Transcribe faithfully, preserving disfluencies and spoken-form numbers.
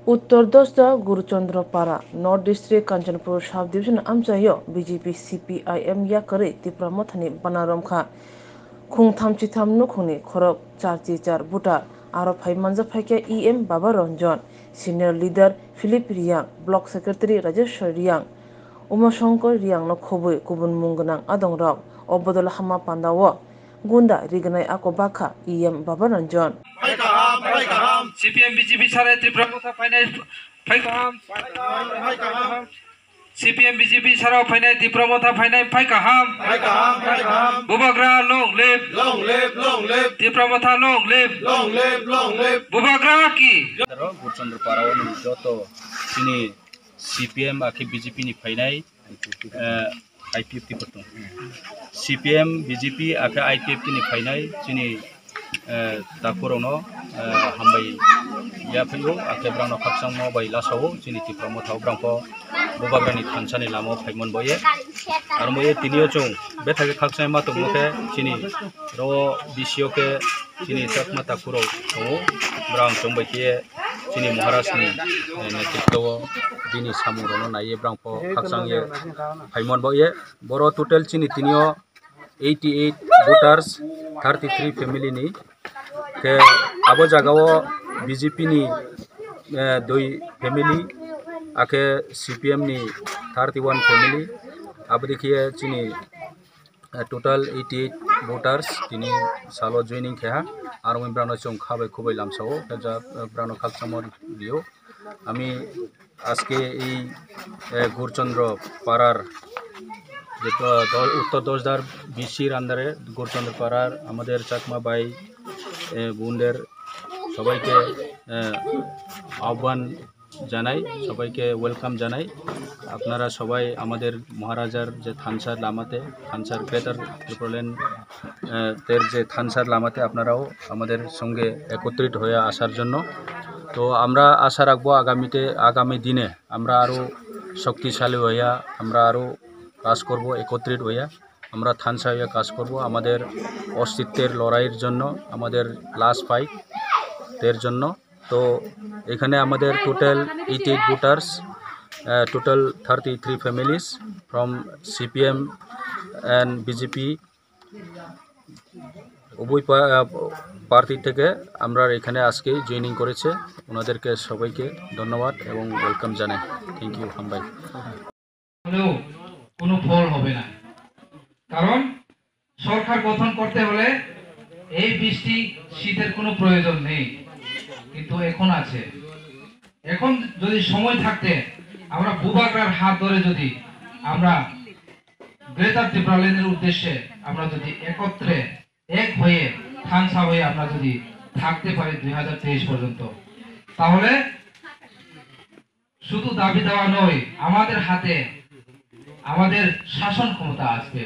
Uttor Dosda Guruchandra Para, North District, Kanchanpur Sub Division amchaio B J P C P I M yakarwi Tipra Mothani bana romkha. Khung thamchitham nukhungni khorok charchi char voter, aro phai manjak phaikha E M Baba Ranjan, Senior Leader Philip Riang, Block Secretary Rajeshwar Riang, Uma Shankar Riangno khobwi kubun mung gwnang adongrok o bodol hama pandao gunda rignai ako bakha E M Baba Ranjan. Phai kaham, phai kaham. C P M B J P sarai Tripura Motha phainai phai kaham. Phai kaham, phai kaham. C P M B J P sarao phainai Tripura Motha phainai phai kaham. Phai kaham, phai kaham. Bubagra long live. Long live, long live. Tripura Motha long live. Long live, long live. Bubagra ki. Aro Gurchandra Para o nini joto chini C P M akhe B J P ni phainai, eh, I P F T bo tong. C P M, B J P akhe I P F T ni phainai chini, eh, takhurokno, eh, hambai yaphaio, akhe brangno khakchangma bai lasao chini Tipra Mothao brangpho Bubagrani thansani lamao phaimon boye. Aro moye tinio chwng bethai khakchangma tongmo khe chini ro B C O khe chini chakma takhurok tongo, brang chwng bai khe chini Maharaj ni, eh, netritwo o bini samung rokno naiye brang pho khakchang ye phaimon bo ye. Boro total chini tinio eighty eight voters, thirty three family ni. Khe abo jaga o B J P ni, eh, dui family, akhe C P M ni thirty one family. Abo dikhe chini eh, total eighty eight voters tini salo joining khe ha, aro wngwi brano chwng kha bai khubui lamsao, khe ja, eh, brano khakchangma rio. আমি আজকে এই, এ, গৌরচন্দ্র পাড়ার যে দ-, দ-, উত্তর দশদার বিসির আন্ডারে গৌরচন্দ্র পাড়ার আমাদের চাকমা ভাই, এ, বোনদের সবাইকে, এ, আহ্বান জানাই, সবাইকে ওয়েলকাম জানাই। আপনারা সবাই আমাদের মহারাজার যে থানসার লামাতে, থানসার গ্রেটার ত্রিপুরাল্যান্ড, আহ, দের যে থানসার লামাতে আপনারাও আমাদের সঙ্গে একত্রিত হয়ে আসার জন্য। তো আমরা আশা রাখবো আগামীতে, আগামী দিনে আমরা আরও শক্তিশালী হইয়া, আমরা আরও কাজ করব একত্রিত হইয়া। আমরা থানসা হইয়া কাজ করব আমাদের অস্তিত্বের লড়াইয়ের জন্য, আমাদের লাস্ট ফাইট এর জন্য। তো এখানে আমাদের total eighty eight voters, uh, total thirty three families from CPM and BJP, উভয় পা-, আহ, প্রার্থী থেকে আমরা এখানে আজকে জয়েনিং করেছে। ওনাদেরকে সবাইকে ধন্যবাদ এবং ওয়েলকাম জানাই। থ্যাংক ইউ, হামবাই। হলেও কোনো ফল হবে না, কারণ সরকার গঠন করতে হলে এই বৃষ্টি শীতের কোনো প্রয়োজন নেই, কিন্তু এখন আছে। এখন যদি সময় থাকতে আমরা বুবাগ্রার হাত ধরে যদি আমরা গ্রেটার ত্রিপুরাল্যান্ডের উদ্দেশ্যে আমরা যদি একত্রে এক হয়ে থানসা হয়ে আমরা যদি থাকতে পারি দুই হাজার তেইশ পর্যন্ত, তাহলে শুধু দাবি দেওয়া নয়, আমাদের হাতে আমাদের শাসন ক্ষমতা আসবে।